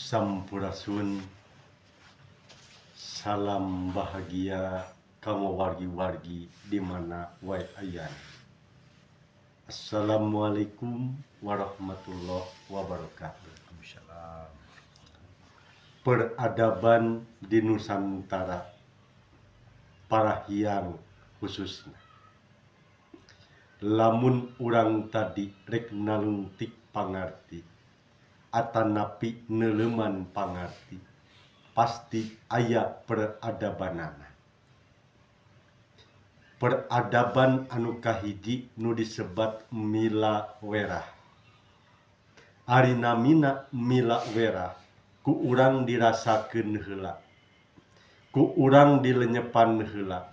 Sampurasun, salam bahagia kanggo wargi-wargi di mana wae ayana. Assalamualaikum warahmatullahi wabarakatuh. Waalaikumsalam. Peradaban di Nusantara, Parahiang khususnya. Lamun urang tadi rek nalungtik pangarti atanapi neuleuman pangarti, pasti aya peradabanana. Peradaban anu kahiji nu disebat Mila Werah. Ari namina Mila Werah ku urang dirasakeun heula, ku urang dilenyepan heula.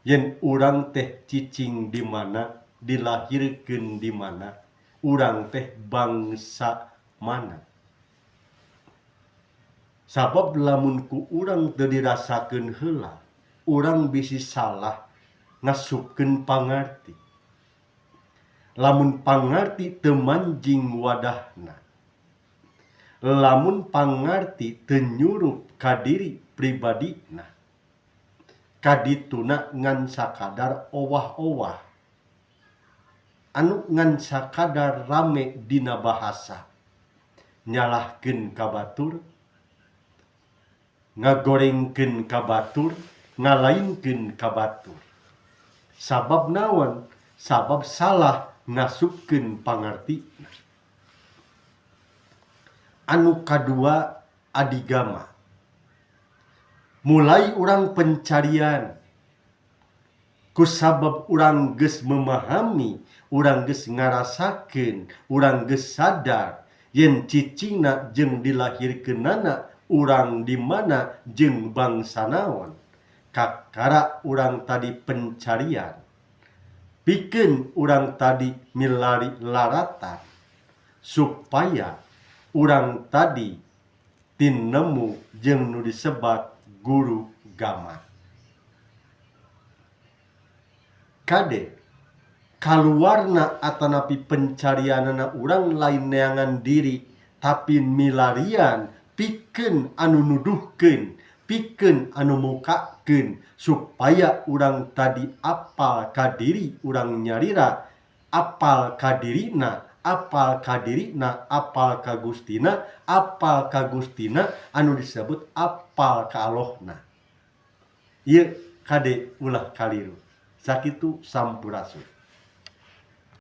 Yen urang teh cicing di mana, dilahirkeun di mana, urang teh bangsa mana. Sabab lamun ku urang teu dirasakeun heula, urang bisi salah ngasupkeun pangarti. Lamun pangarti teu manjing wadahna, lamun pangarti teu nyurup ka diri pribadina, kadituna ngan sakadar owah-owah anu ngan sakadar rame dina bahasa, nyalahkeun ka batur, ngagorengkeun ka batur, ngalainkeun ka batur. Sabab naon? Sabab salah ngasupkeun pangarti. Anu kadua adigama. Mulai urang pencarian kusabab urang geus memahami, urang geus ngarasakeun, urang geus sadar yen cicingna jeung dilahirkeunana urang di mana jeung bangsa naon. Kakara urang tadi pencarian, pikeun urang tadi milari laratan supaya urang tadi tinemu jeung nu disebat guru gama. Kade kaluarna atanapi pencarianana urang lain neangan diri, tapi milarian pikeun anu nuduhkeun, pikeun anu mukakeun supaya urang tadi apal ka diri urang nyarira, apal ka dirina, apal ka dirina, apal ka Gustina, apal ka Gustina anu disebut apal ka Allahna. Ieu kade ulah kaliru. Sakitu sampurasun.